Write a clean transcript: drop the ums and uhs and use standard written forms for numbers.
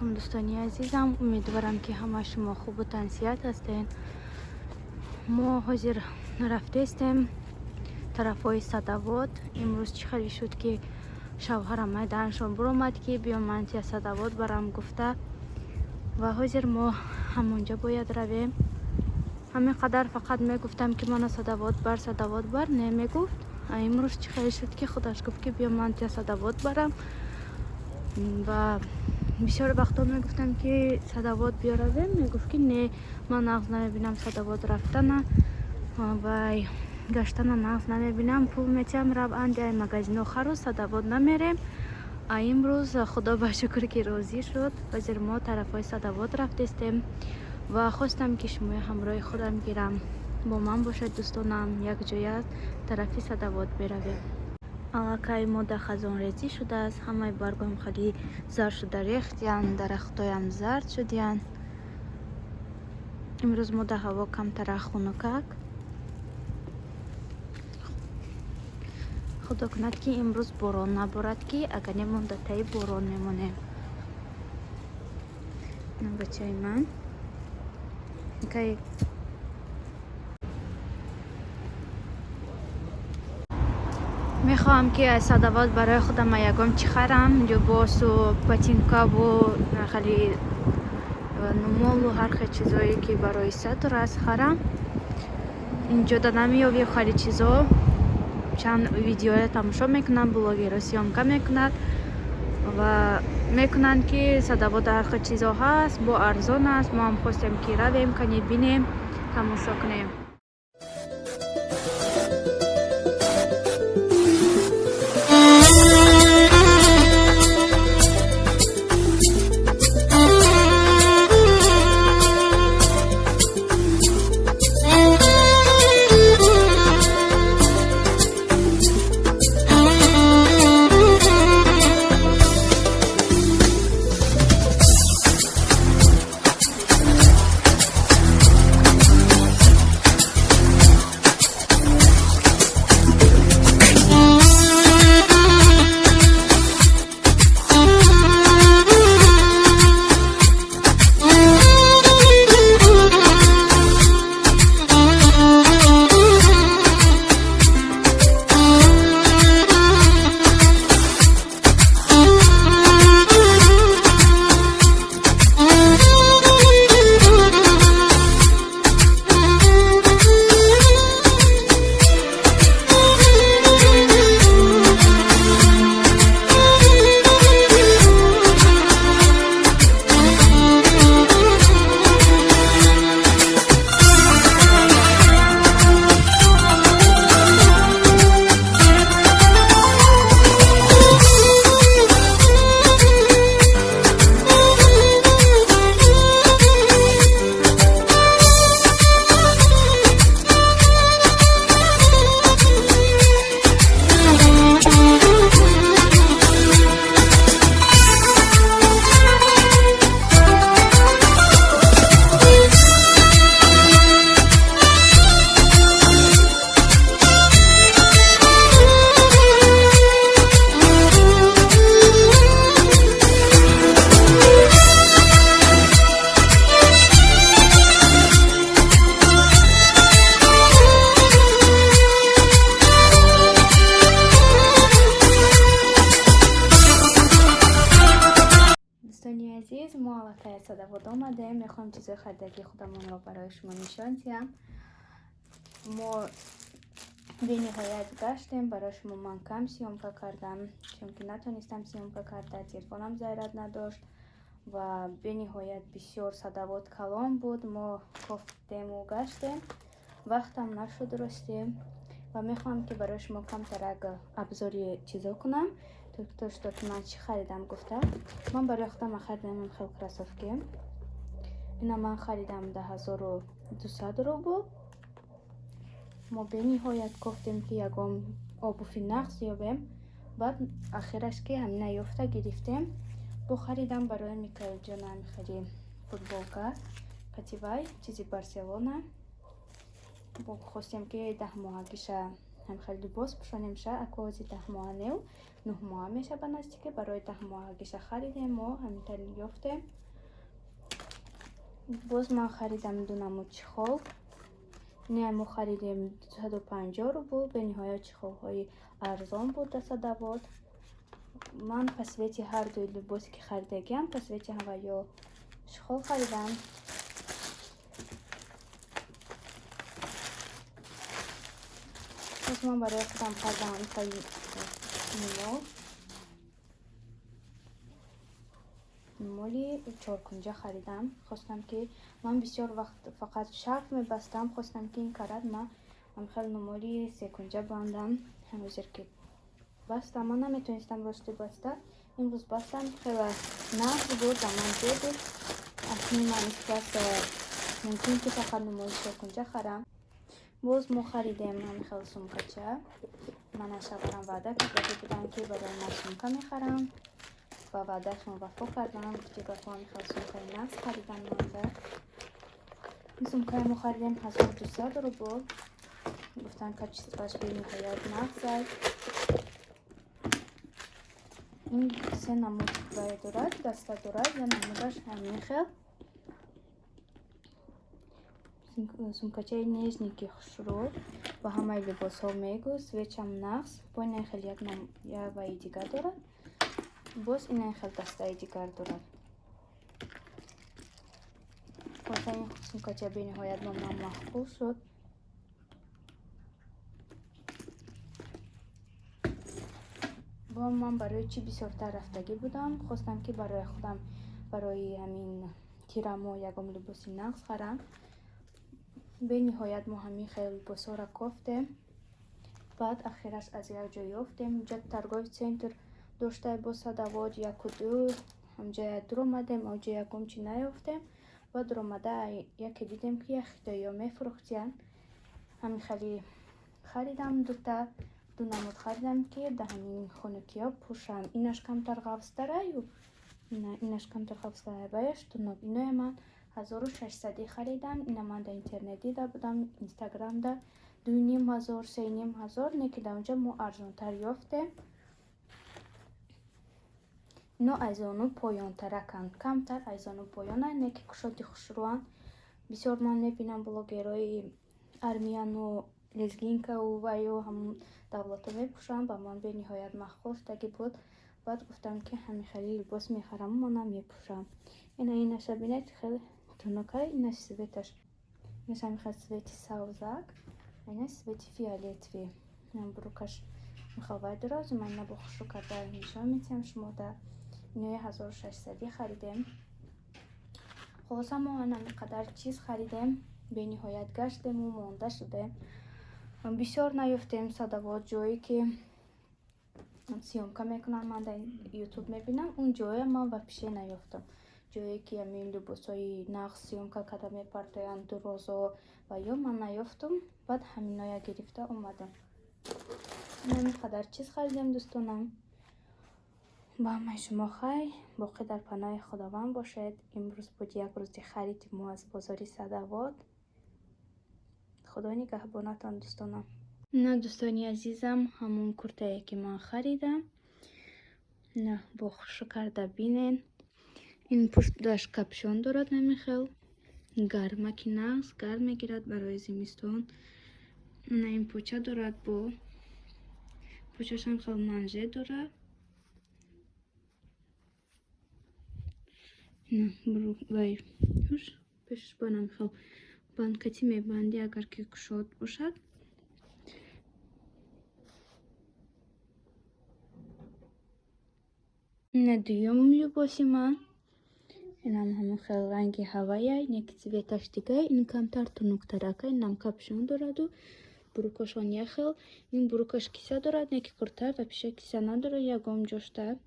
Дӯстони азизам, умедворам, ки ҳама шумо хубу тансиҳат ҳастед. Мо ҳозир рафтестем тарафҳои Садовод. Имрӯз чӣ хеле шуд, ки шавҳарам майдааншон буромад, ки биё, ман тия Садовод барам гуфта, ва ҳозир мо ҳамонҷо бояд равем. Ҳамин қадар фақат мегуфтам, ки мана Садовод бар, Садовод бар, не мегуфт. Имрӯз чӣ хеле шуд, ки худаш гуфт, ки биё, ман тия Садовод барам. Ва бисёр вақтҳо мегуфтам, ки Садовод биё, равем, мегуфт, ки не, ман нағз намебинам Садовод рафтана вай гаштана, нағз намебинам, пул метиҳам, рав, анди ай магазино хару, Садовод намерем. А имрӯз, худо ба шукр, ки розӣ шуд. Ҳозир мо тарафҳои Садовод рафтестем ва хостам, ки шумои ҳамроҳи худам гирам, бо ман бошад, дӯстонам, якҷоя тарафи Садовод беравем. Аллакай мода хазонрезӣ шудааст, ҳамаи баргҳоям хеле зард шуда рехтиянд, дарахтоям зард шудиянд. Имрӯз мода ҳаво камтара хунукак. Худо кунад, ки имрӯз борон наборад, ки агар не, мо таи борон мемонем. Бачаи ман кай. Мехоҳам, ки аз Садовод барои худам ягон чӣ харам: либосу ботинкаву хеле нумолу ҳар хел чизое, ки барои сатр аст, харам. Инҷода намеёбӣ хеле чизо. Чанд видеоя тамошо мекунам, блогеро съёмка мекунад ва мекунанд, ки Садовода ҳар хел чизо ҳаст, бо арзон аст. Мо ҳам хостем, ки равем, кане бинем, тамошо кунем. Дӯстони азиз, мо аллакай аз Садовод омадем. Мехоҳам чизои харидагии худамонро барои шумо нишон диҳам. Мо бениҳоят гаштем. Барои шумо ман кам съёмка кардам, чунки натонистам съёмка карда, телефонам заряд надошт ва бениҳоят бисёр Садовод калон буд. Мо кофтему гаштем, вақтам нашуд ростӣ. Ва мехоҳам, ки барои шумо камтарак обзори чизо кунам, то что ки ман чӣ харидам гуфта. Ман барои худам харидам хел кроссовки. Ина ман харидам да 1200 рубл. Мо бениҳоят кофтем, ки ягон обуви нағз ёбем, баъд ахираш ки ҳамина ёфта гирифтем. Бо харидам барои Микаилҷонам хеле футболка кативай чизи Барселона. Бо хостем, ки 10 моҳагиша ҳам хеле либос пӯшонемша. Акози 10 моҳа нев. 9 моҳа меша ба наздике. Барои 10 моҳагиша харидем, мо ҳаминтар ёфтем. Боз ман харидам ду намуд чехол. Ине мо харидем 250 рубл. Бениҳоят чехолҳои арзон буд дар Садовод. Ман по цвети ҳар дуи либосе, ки харидагиам, по цвети ҳаваё чехол харидам. Боз ман барои худам хардам нумол, нумоли чоркунҷа харидам. Хостам, ки ман бисёр вақт фақат шарф мебастам, хостам, ки ин карат ман ҳамхел нумоли секунҷа бандам. Ҳамозир ки бастам, ман наметонистам рости баста, имрӯз бастам, хеле нағз буд, ба ман ҷо буд. Акнун ман испас мумкин ки фақат нумоли чоркунҷа харам. Боз мо харидем ҳамихел сумкача. Ман аз шавҳарам ваъда карда будам, ки барои ман сумка мехарам. Ба ваъдаашон вафо кардам. Гуфти гапҳо, ҳамихел сумкаи нағз харидам манза. Ин сумкаи мо харидем 1200 рубл. Гуфтанд, качествоаш бениҳоят нағз аст. Ин се намуд вай дорад, даста дорад. Я намудаш ҳамин хел сумкачаи нежный ки хушрӯ, ба ҳамаи либосҳо мегӯ, цветам нағз. Бо ина хел як ваи дигар дорад, боз ина хел дастаи дигар дорад. Боса ин сумкача бениҳоят ба ман маъқул шуд. Бо ман барои чӣ бисёртар рафтагӣ будам? Хостам, ки барои худам барои ҳамин тирамоҳ ягон либоси нағз харам. Бениҳоят мо ҳамин хел либосҳоро кофтем, баъд ахираш аз як ҷо ёфтем. Инҷа торговый центр доштай бо Садовод яку ду, ҳамҷоя дуромадем, онҷо ягон чи наёфтем. Баъд дуромада яке дидем, ки як хитоиё мефурӯхтиянд. Ҳамин хели харидам, дута, ду намуд харидам, ки дар ҳамин хунукиҳо пӯшам. Инаш камтар ғафзтараю, инаш камтар ғафзтара, баяш тунук. Иное ман 1600-ӣ харидам. Ина ман дар интернет дида будам, Инстаграмда 2500, 3500, не ки дар онҷо мо арзонтар ёфтем. Ино айзону поёнтараканд, камтар айзону поёнанд, не ки кушоди хушрӯанд. Бисёр ман мебинам, блогерҳои армяну лезгинкау ваю ҳамун давлатҳо мепӯшанд. Ба ман бениҳоят маъқул шудагӣ буд. Баъд гуфтам, ки ҳамин хели либос мехараму манам мепӯшам. Ина инаша бинед, хеле тунукай. Инаш цветаш, инаш ҳамин хел цвети савзак, инаш цвети фиолетовый. Брюкаш михел вай дорад. Ман ина бо хушрӯ карда нишон медиҳам шумода. Инои 1600-ӣ харидем. Хулоса, мо ҳамин қадар чиз харидем. Бениҳоят гаштему монда шудем, бисёр наёфтем Садовод ҷое, ки съёмка мекунанд. Ман дар Ютуб мебинам, он ҷоя ман вообще наёфтам, ҷое ки ҳамин либосҳои нағз съёмка карда мепартоянд дурозо ва ё ман наёфтум. Баъд ҳаминоя гирифта омадам. Ҳамин қадар чиз харидем, дӯстонам. Ба ҳамаи шумо хайр, боқӣ дар паноҳи Худованд бошед. Имрӯз буд як рӯзи хариди мо аз бозори Садовод. Худо нигаҳбонатон, дӯстонам. На, дӯстони азизам, ҳамон куртае, ки ман харидам, на бо хушрӯ карда бинен. Ин пушташ капюшон дорад, намихел гармаки нағз гарм мегирад барои зимистон. На, ин поча дорад, бо почашам хел манжет дорад. Вай пешаш ба намихел банкати мебандӣ, агар ки кушод бошад. Ина дуюм либоси ман. Инам ҳамон хел ранги ҳавая, не ки цветаш дигар, ин камтар тунуктарака. Инам капюшон дораду брюкошон як хел. Ин брюкаш киса дорад, не ки курта вообще киса надорад ягон ҷошта.